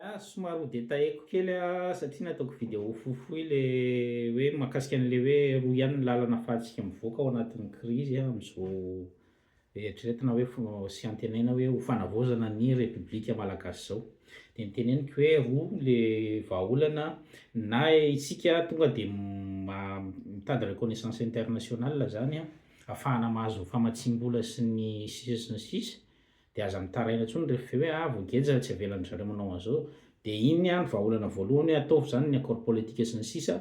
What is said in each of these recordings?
Ah, somary ho détaillé-ko kely ah, satria nataoko vidéo fohifohy le hoe mahakasika an'le hoe roa ihany ny lalana ahafahantsika mivoaka ao anatin'ny krizy amin'izao eritreretina hoe fo- sy antenaina hoe ho fanavaozana ny Repoblika Malagasy izao. Dia noteneniko hoe roa le vahaolana na isika tonga dia ma- mitady reconnaissance internationale zany an, ahafahana mahazo famatsiam-bola sy ny sisa sy ny sisa, Dia aza mitaraina intsony rehefa avy eo hoe ah voageja tsy avelan-dry zareo manao an'izao. Dia iny an ny vahaolana voalohany hoe ataovy izany ny accord politique sy ny sisa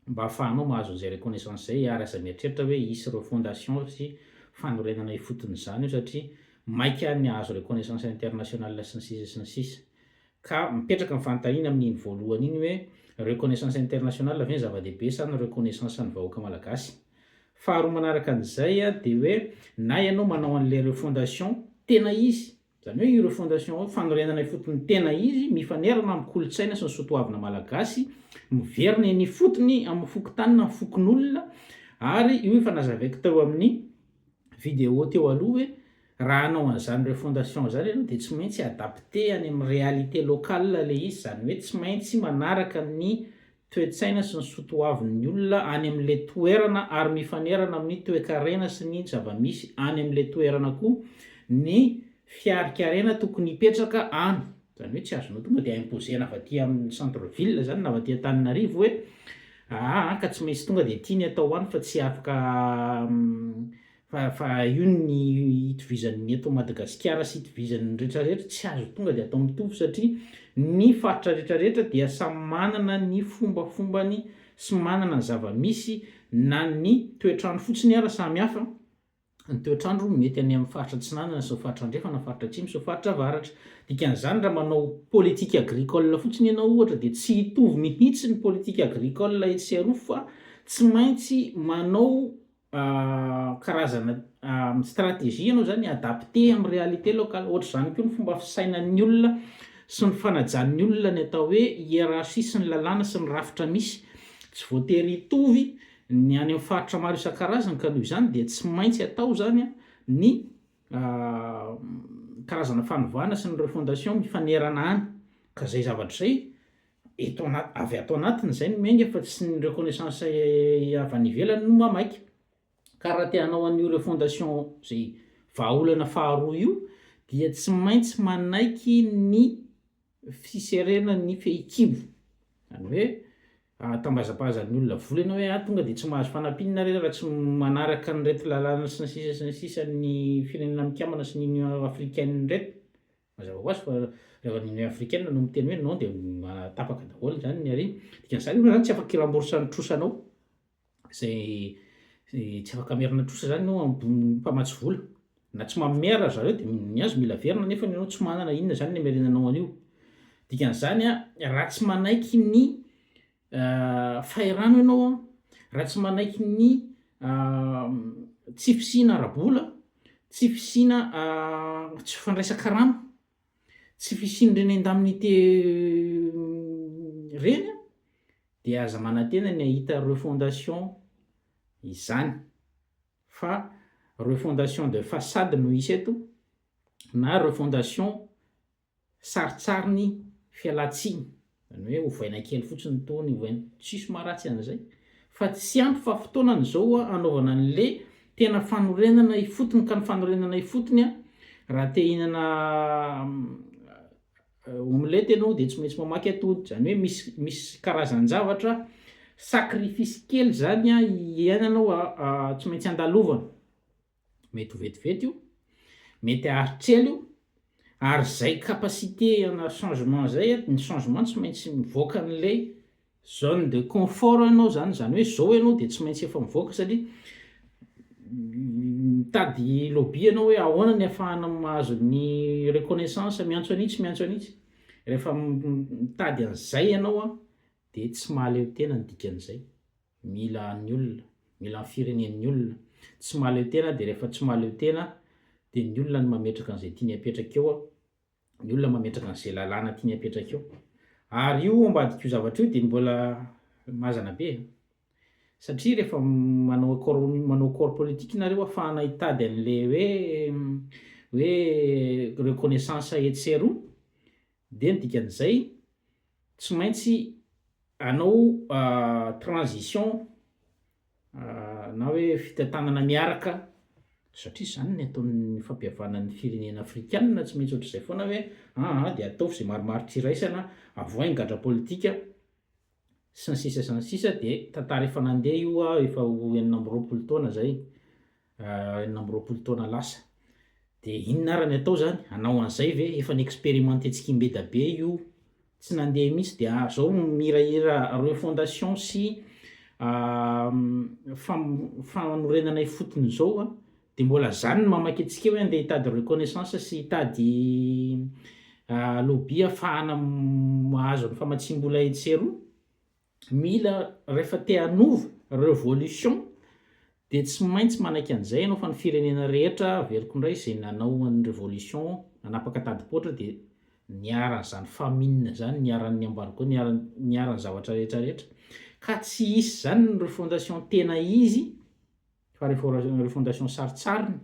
mba ahafahanao mahazo an'izay reconnaissance izay ary aza mieritreritra hoe hisy refondation sy fanorenana ifotony izany io satria maika ny hahazo reconnaissance internationale sy ny sisa sy ny sisa. Ka mipetraka ny fanontaniana amin'iny voalohany iny hoe reconnaissance internationale ve ny zava-dehibe sa ny reconnaissance ny vahoaka malagasy? Faharoa manaraka an'izay dia hoe na ianao manao an'ilay refondation tena izy, izany hoe io refondation io fanorenana ifotony tena izy mifanerana amin'ny kolontsaina sy ny soatoavina malagasy, miverina eny ifotony amin'ny fokontany na ny fokonolona ary io efa nazavaiko teo amin'ny vidéo teo aloha hoe raha hanao an'izany refondation izany ianao dia tsy maintsy adapter any amin'ny réalité locale ilay izy, izany hoe tsy maintsy manaraka ny toe-tsaina sy ny sotoavin'ny olona any amin'ilay toerana ary mifanerana amin'ny toe-karena sy ny zava-misy any amin'ilay toerana koa ny fiarikarena tokony hipetraka any, izany hoe tsy azonao tonga dia imposer-na avy aty amin'ny centre ville izany na avy aty Antananarivo hoe aa ka tsy maintsy tonga dia ity ny atao any fa tsy afaka fa fa io ny itovizan'ny eto Madagasikara sy itovizan'ny retraretra tsy azo tonga dia atao mitovy satria ny faritra retraretra dia samy manana ny fombafombany sy manana ny zava-misy na ny toetr'andro fotsiny ara samy hafa. Ny toetr'andro mety any amin'ny faritra atsinanana sy ny faritra andrefana, faritra atsimo sy ny faritra avaratra. Dikan'izany raha manao politique agricole fotsiny ianao ohatra dia tsy hitovy mihitsy ny politique agricole etsy sy aroa fa tsy maintsy manao karazana stratégie ianao zany adapté amin'ny réalité locale. Ohatr'izany koa ny fomba fisainan'ny olona sy ny fanajan'ny olona ny atao hoe hiérarchie sy ny lalàna sy ny rafitra misy. Tsy voatery hitovy Ny any amin'ny faritra maro isan-karazany ka noho izany dia tsy maintsy atao izany ny karazana fanovana sy ny refondation mifanerana any ka izay zavatra izay eto anaty avy ato anatiny izay no miainga fa tsy ny reconnaissance avy any ivelany no mamaika ka raha te hanao an'io refondation izay vahaolana faharoa io dia tsy maintsy manaiky ny fiserena ny fehikibo izany hoe Tambazambazan'ny olona vola ianao hoe ah tonga dia tsy mahazo fanampiana nareo raha tsy manaraka an'ireto lalàna sy ny sisa sy ny sisa ny firenena mikambana sy ny union africaine ireto. Mazava ho azy fa rehefa ny union africaine no miteny hoe non dia tapaka daholo izany ny ary. Dikan'izany ianao izany tsy afaka hi-rembourse ny trosanao izay tsy afaka hamerina trosa izany ianao amin'ny mpamatsy vola. Na tsy manome ara zareo dia ny azy mila averina nefa ianao tsy manana inona izany ny hamerenanao an'io. Dikan'izany an, raha tsy manaiky ny fahirano ianao an, raha tsy manaiky ny tsy fisiana ara-bola, tsy fisiana tsy fandraisan-karama, tsy fisian'ireny indemnité ireny an, dia aza manantena ny hahita refondation izany. fa refondation de façade no hisy eto na refondation sarintsariny fialantsiny, zany hoe ovaina kely fotsiny itony, ovaina, tsisy maharatsy an'izay fa tsy ampy fa fotoanany izao hanaovana an'le tena fanorenana ifotony ka ny fanorenana ifotony an raha te hihinana Omelette ianao dia tsy maintsy mamaky atody, izany hoe misy misy karazan-javatra sacrifice kely izany an iainanao tsy maintsy andalovana, mety ho vetivety io, mety haharitra ela io, ary izay capacité ana changement izay an, ny changement tsy maintsy mivoaka an'ilay Zone de confort ianao zany, zany hoe zao ianao dia tsy maintsy efa mivoaka satria mitady lobby ianao hoe ahoana ny ahafahana mahazo ny reconnaissance, miantso an'itsy miantso an'itsy, rehefa mitady an'izay ianao an dia tsy mahaleo tena ny dikan'izay, mila ny olona, mila ny firenen'ny olona, tsy mahaleo tena dia rehefa tsy mahaleo tena dia ny olona no mametraka an'izay tiany hapetraka eo an, ny olona mametraka an'izay lalàna tiany hapetraka eo. Ary io ambadik'io zavatra io dia mbola mazana be e! Satria rehefa manao accord manao accord politique nareo ahafahana hitady an'le hoe hoe reconnaissance etsy sy eroa. Dia ny dikan'izay, tsy maintsy hanao transition na hoe fitantanana miaraka, satria izany ny ataon'ny fampihavanan'ny firenena afrikanina, tsy maintsy ohatr'izay foana hoe aa dia ataovy izay marimaritra iraisana, avoahy ny gadra politika, sy ny sisa sy ny sisa, dia tantara efa nandeha io efa ho 26 taona izay, 26 taona lasa. Dia inona ara ny atao zany? Hanao an'izay ve? Efa ni-experimententsika imbedabe io, tsy nandeha mihitsy dia zao mihirahira refondation sy fanorenana ifotony zao an, dia mbola zany no mamaky antsika hoe andeha hitady reconnaissance sy hitady lobby ahafahana mahazo ny famatsiam-bola etsy sy eroa. Mila rehefa te hanova, revolution, dia tsy maintsy manaiky an'izay ianao fa ny firenena rehetra averiko indray izay nanao an'ny revolution nanapaka tadi-poatra dia niharan'izany famine izany, niharan'ny embargo, niharan'ny zavatra rehetra rehetra. Ka tsy hisy izany ny refondation tena izy fa refondation sarintsariny.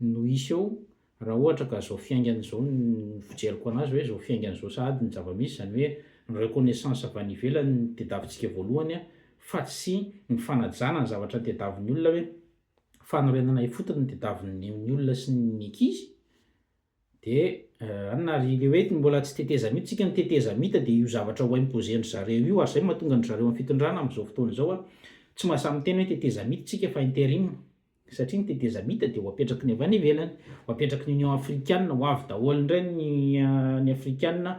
no hisy eo raha ohatra ka zao fiaingana izao ny fijeriko anazy hoe zao fiaingana izao sahady ny zava-misy izany hoe ny reconnaissance avy any ivelany no tediavintsika voalohany fa tsy ny fanajana ny zavatra tediavin'ny olona hoe fanorenana ifotony no tediavin'ny olona sy ny ankizy de anona ary le hoe mbola tsy tetezamita tsika ny tetezamita de io zavatra ho imposer-ndry zareo io ary zay no mahatonga an-dry zareo amin'ny fitondrana amin'izao fotoana izao tsy mahasahy miteny hoe tetezamita tsika fa interim Satria ny tetezamita dia ho apetraky ny avy any ivelany, ho apetraky ny Union Africaine, ho avy daholo indray ny ny Afrikana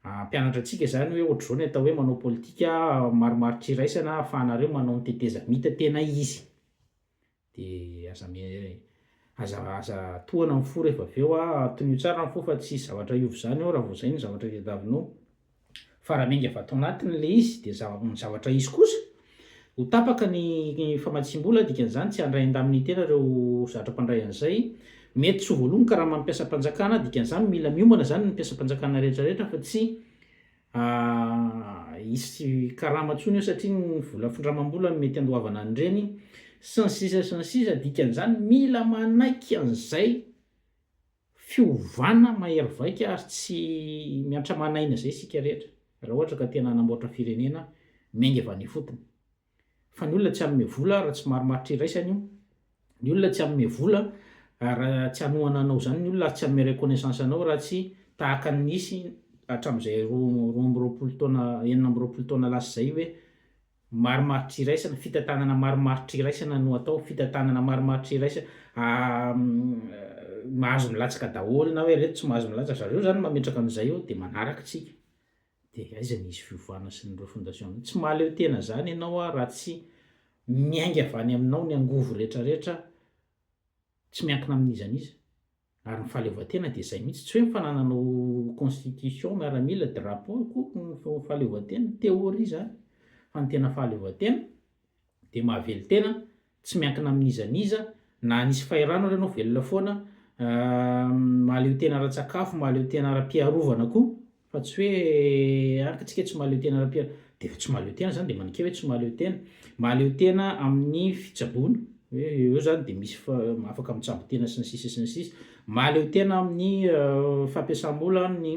hampianatra antsika izany hoe ohatr'izao ny atao hoe manao politika marimaritra iraisana ahafahanareo manao ny tetezamita tena izy. Dia aza aza aza tohana ny fo rehefa avy eo a, tonio tsara ny fo fa tsy hisy zavatra hiova izany eo raha vao izay ny zavatra tadiavinao. Fa raha miainga avy ato anatiny ilay izy dia ny zavatra hisy kosa, ho tapaka ny famatsiam-bola, dikan'izany tsy handray indemnité nareo zatra mpandray an'izay, mety tsy ho voaloa ny karaman'ny mpiasam-panjakana, dikan'izany mila miomana izany ny mpiasam-panjakana rehetra rehetra fa tsy hisy karama intsony eo satria ny vola findramam-bola no mety handoavana an'ireny, sy ny sisa sy ny sisa, dikan'izany mila manaiky an'izay Fiovana mahery vaika ary tsy miantra aman'aina izay isika rehetra raha ohatra ka tena hanamboatra firenena miainga avy any ifotony. Fa ny olona tsy hanome vola raha tsy marimaritra iraisana io, ny olona tsy hanome vola raha tsy hanohana anao izany ny olona ary tsy hanome reconnaissance anao raha tsy tahaka ny nisy hatramin'izay 22 taona, 26 taona lasa izay hoe Marimaritra iraisana, fitantanana marimaritra iraisana no atao, fitantanana marimaritra iraisana, mahazo milatsaka daholo na hoe reto tsy mahazo milatsaka, zareo zany mametraka an'izay eo de manaraka tsika, de aiza ny hisy fiovana sy ny refondation, tsy mahaleo tena zany ianao raha tsy miainga avy any aminao ny angovo retraretra tsy miankina amin'iza n'iza. Ary ny fahaleovantena dia izay mihitsy, tsy hoe ny fanananao constitution, miaramila, drapeau akory ny fahaleovantena, théorie izany, fa ny tena fahaleovantena dia mahavelon-tena, tsy miankina amin'iza n'iza, na nisy fahirano ary ianao velona foana, mahaleo tena ara-tsakafo, mahaleo tena ara-piarovana koa, Fa tsy hoe araka tsika tsy mahaleo tena ara-piar de efa tsy mahaleo tena zany de maneke hoe tsy mahaleo tena. Mahaleo tena amin'ny fitsaboana, hoe eo zany de misy fa afaka mitsabo tena sy ny sisa sy ny sisa. Mahaleo tena amin'ny fampiasam-bola, amin'ny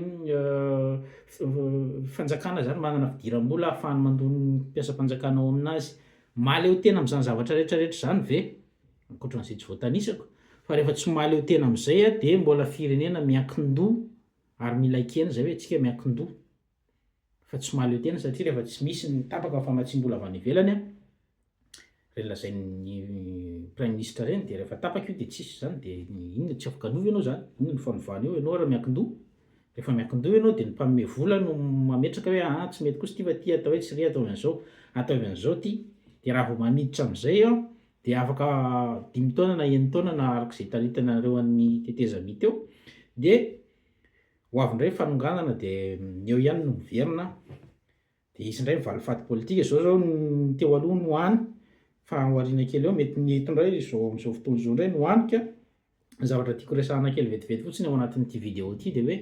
fanjakana zany manana fidiram-bola ahafahany mandoa ny mpiasam-panjakana ao aminazy. Mahaleo tena amin'izany zavatra rehetra rehetra izany ve? Ankoatran'izay tsy voatanisako. Fa rehefa tsy mahaleo tena amin'izay dia mbola firenena miankin-doha Ary mila ekena izay hoe tsika miankin-doha fa tsy mahaleo tena satria rehefa tsy misy ny tapaka ny famatsiam-bola avy any ivelany an, ireny lazain'ny praiminisitra ireny dia rehefa tapaka io dia tsisy izany dia inona tsy afaka hanova ianao izany, inona no fanovana eo, ianao ary miankin-doha, rehefa miankin-doha ianao dia ny mpanome vola no mametraka hoe aa tsy mety kosa ity fa ity atao hoe tsy re ataovy an'izao, ataovy an'izao ity, dia raha vao mamiditra amin'izay eo dia afaka dimy taona na enin-taona na araka izay taritanareo an'ny tetezamita eo dia ho avy indray ny fanonganana dia ny eo ihany no miverina dia hisy indray ny valifaty politika, izao izao ny teo aloha no any fa ao aoriana kely eo mety ny eto indray izao amin'izao fotoana izao indray no any ka ny zavatra tiako resahana kely vetivety fotsiny ao anatin'ity vidéo ity dia hoe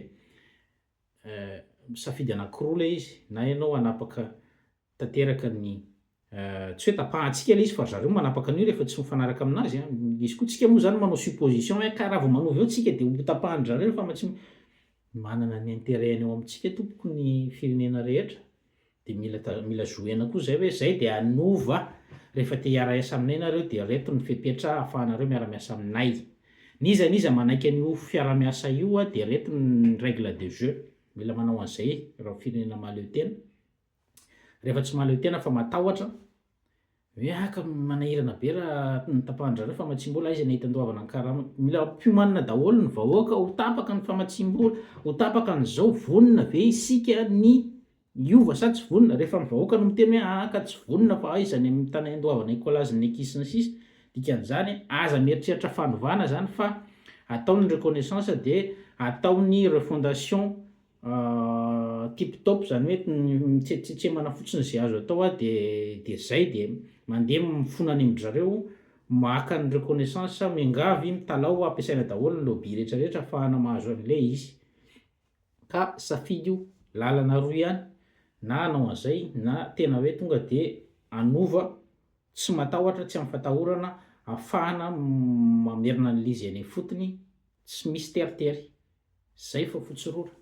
misafidy anankiroa ilay izy na ianao hanapaka tanteraka ny tsy hoe tapahantsika ilay izy fa ry zareo manapaka an'io rehefa tsy mifanaraka aminazy an, izy koa tsika moa zany manao supposition hoe ka raha vao manova eo tsika dia ho tapahan-dry zareo fa tsy. Manana ny intérêt-ny ao amintsika tompoko ny firenena rehetra de mila mila zohena koa zay hoe zay de hanova rehefa te hiara-hiasa aminay nareo de reto ny fepetra ahafahanareo miara-miasa aminay. N'iza n'iza manaiky an'io fiara-miasa io de reto ny règle de jeu. Mila manao an'izay raha firenena mahaleo tena. Rehefa tsy mahaleo tena fa matahotra hoe ah ka manahirana be raha ny tapahan-dry zareo famatsiam-bola, aiza ny ahita andoavana ny karama. Mila ampiomanina daholo ny vahoaka ho tapaka ny famatsiam-bola, ho tapaka an'izao, vonona ve isika ny hiova sa tsy vonona? Rehefa ny vahoaka no miteny hoe aa ka tsy vonona fa aiza ny tany andoavana écolage-n'ny ankizy sy ny sisa, dikan'izany aza mieritreritra fanovana zany fa atao ny reconnaissance dia atao ny refondation Tip top zany hoe mitsetsetsemana fotsiny ze azo atao a de de zay de mandeha mifona any amin-dry zareo maka ny reconnaissance miangavy mitalaho ampiasaina daholo ny lobby rehetra rehetra afahana mahazo an'le izy ka safidy io lalana roa ihany na hanao an'izay na tena hoe tonga de hanova tsy matahotra tsy amin'ny fatahorana afahana mamerina an'le izy any ifotony tsy misy teritery. Zay fa fotsy rora.